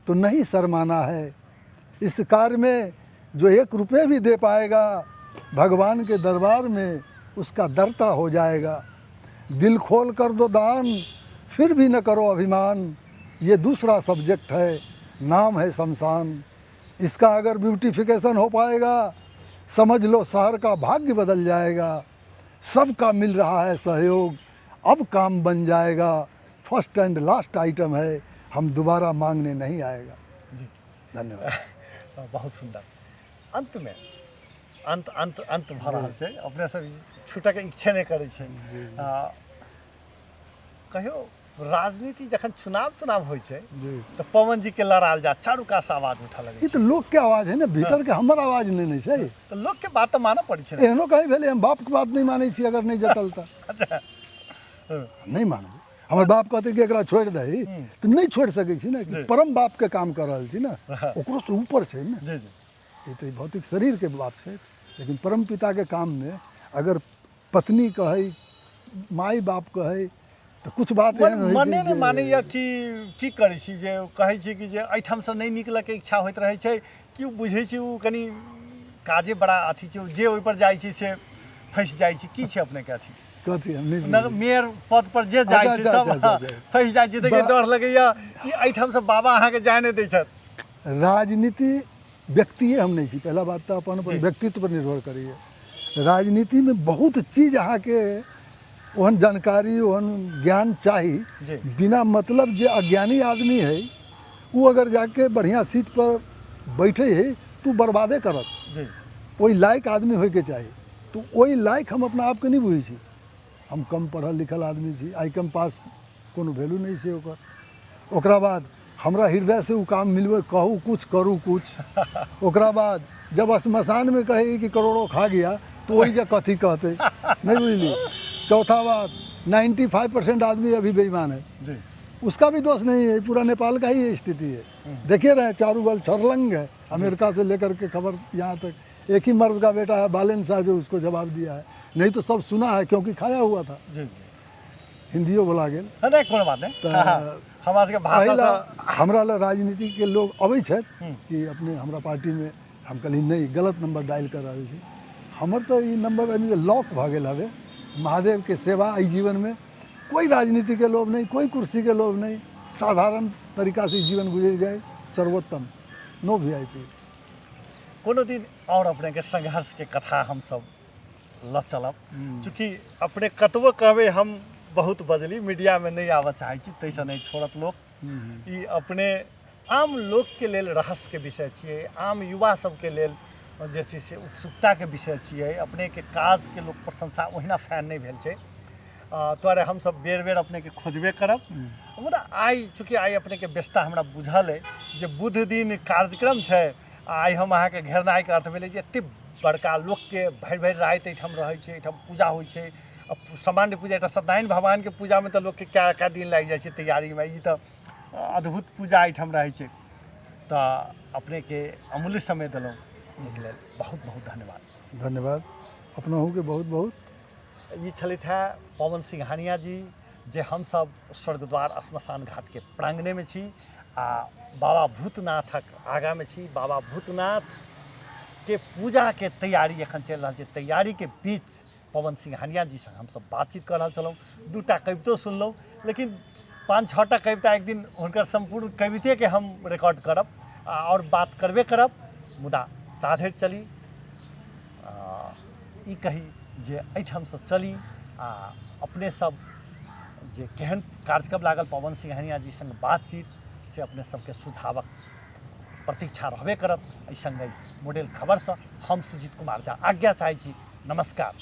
तो नहीं शर्माना है। इस कार्य में जो 1 रुपये भी दे पाएगा भगवान के दरबार में उसका दरता हो जाएगा। दिल खोल कर दो दान फिर भी न करो अभिमान, ये दूसरा सब्जेक्ट है नाम है शमशान। इसका अगर ब्यूटिफिकेशन हो पाएगा समझ लो शहर का भाग्य बदल जाएगा। सबका मिल रहा है सहयोग अब काम बन जाएगा। फर्स्ट एंड लास्ट आइटम है, हम दोबारा मांगने नहीं आएगा। जी, धन्यवाद। बहुत सुंदर। अंत में अंत अंत अंत भऽ रहल छै, अपने सब छूटके इच्छा नहि करै छै। कहियो राजनीति जखन चुनाव तुनाव होइ छै तऽ पवन जी के लड़ाल जा चारू कात से आवाज उठऽ लगै ई तऽ लोक के आवाज है ने, भीतर के हमर आवाज नहि छै। तऽ लोक के बात तऽ मानऽ पड़ै छै। एहनो कहीं भेलै हम बाप के बात नहि मानै छी, अगर नहि जतल तऽ। अच्छा, नहि मानबै। हमर बाप कहतै कि एकरा छोड़ि दही तऽ नहि छोड़ि सकै छी ने, कि परम बाप के काम कऽ रहल छी ने, ओकरो से ऊपर छै ने। जी जी, ई तऽ भौतिक शरीर के बात छै, लेकिन परम पिता के काम में अगर पत्नी कहै, माय बाप कहै, तऽ कुछ बात एहन होइ छै मने नहि मानैया कि की करै छी, जे कहै छी कि जे एहिठामसँ नहि निकलऽके इच्छा होइत रहै छै, कि ओ बुझै छी ओ कनि काजे बड़ा अथी छै, जे ओहिपर जाइ छी से फँसि जाइ छी। की छै अपनेके अथी? कथी? हम नहि बुझलियै। मेयर पद पर जे जाइ छै सब फँसि जाइ छै, तऽ डर लगैया कि एहिठामसँ बाबा अहाँके जाय नहि दै छथि। राजनीति व्यक्तिए हम नहि छी, पहिला बात तऽ अपन अपन व्यक्तित्व पर निर्भर करैए। राजनीतिमे बहुत चीज अहाँके ओहन जानकारी ओहन ज्ञान चाही, बिना मतलब जे अज्ञानी आदमी है ओ अगर जाके बढ़िआँ सीट पर बैठे है तो ओ बर्बादे करत। ओहि लायक आदमी होइके चाही। तऽ ओहि लायक हम अपना आपके नहि बुझै छी। हम कम पढ़ल लिखल आदमी छी, आइ कम पास कोनो वैल्यू नहि छै ओकर। ओकरा बाद हमरा हृदयसँ ओ काम मिलबै, कहू कुछ करू कुछ। ओकरा बाद जब श्मशानमे कहै कि करोड़ो खा गया तो वही जे कथी कहते, नहीं बुझलिए। चौथा बात, 95% आदमी अभी बेईमान है, उसका भी दोष नहीं है, पूरा नेपाल का ही स्थिति है। देखिए रहे चारू बल छरलंग है, अमेरिका से लेकर के खबर यहाँ तक। एक ही मर्द का बेटा है बालेन शाह जो उसको जवाब दिया है, नहीं तो सब सुना है क्योंकि खाया हुआ था। जी हिंदियो बोला गेल। नहीं, कोनो बात नहीं। तऽ हमरा सबके भाषा एहि लए हमरा लए राजनीतिके लोक अबै छथि कि अपने हमरा पार्टीमे, हम कहली नहि, गलत नंबर डायल कर रहल छी। हमर तऽ ई नंबर एहिमे लॉक भऽ गेल हवे। महादेवके सेवा एहि जीवनमे, कोइ राजनीतिके लोभ नहि, कोइ कुर्सीके लोभ नहि, साधारण तरीकासँ जीवन गुजरि जाय सर्वोत्तम, नो VIP। कोनो दिन आओर अपनेके संघर्षके कथा हमसब लऽ चलब। चूँकि अपने कतबो कहबै हम बहुत बजली, मीडियामे नहि आबऽ चाहै छी, ताहिसँ नहि छोड़त लोक। ई अपने आम लोकके लेल रहस्यके विषय छियै, आम युवा सबके लेल जे छै से उत्सुकताके विषय छियै। अपनेके काजके लोक प्रशंसा ओहिना फैन नहि भेल छै, दुआरे हमसब बेर बेर अपनेके खोजबे करब। मुदा आइ चूँकि आइ अपनेके व्यस्तता हमरा बुझल अइ जे बुध दिन कार्यक्रम छै, आ आइ हम अहाँके घेरनाइके अर्थ भेलै जे एतेक बड़का लोकके भरि भरि राति एहिठाम रहै छै, एहिठाम पूजा होइ छै। सामान्य पूजा एकटा सत्यनारायण भगवानके पूजामे तऽ लोकके कए कए दिन लागि जाइ छै तैयारीमे, ई तऽ अद्भुत पूजा एहिठाम रहै छै। तऽ अपनेके अमूल्य समय देलहुँ, एहिके लेल बहुत बहुत धन्यवाद। धन्यवाद अपनहुके बहुत बहुत। ई छलथि हेँ पवन सिंघानिया जी, जे हमसभ स्वर्गद्वार श्मशान घाटके प्राङ्गणेमे छी आ बाबा भूतनाथक आगाँमे छी। बाबा भूतनाथके पूजाके तैयारी एखन चलि रहल छै। तैयारीके बीच पवन सिंघानिया जी संग हमसभ बातचीत कऽ रहल छलहुँ। दूटा कवितो सुनलहुँ, लेकिन 5-6 टा कविता एक दिन हुनकर सम्पूर्ण कवितेके हम रिकॉर्ड करब आओर बात करबे करब। मुदा ताधरि चली ई कही जे एहिठामसँ चली आ अपने सब जे केहन कार्यक्रम लागल पवन सिंघानिया जी संग बातचीत, से अपने सबके सुझावक प्रतीक्षा रहबे करत। एहि संगे मॉडल खबरसँ हम सुजीत कुमार झा आज्ञा चाहै छी। नमस्कार।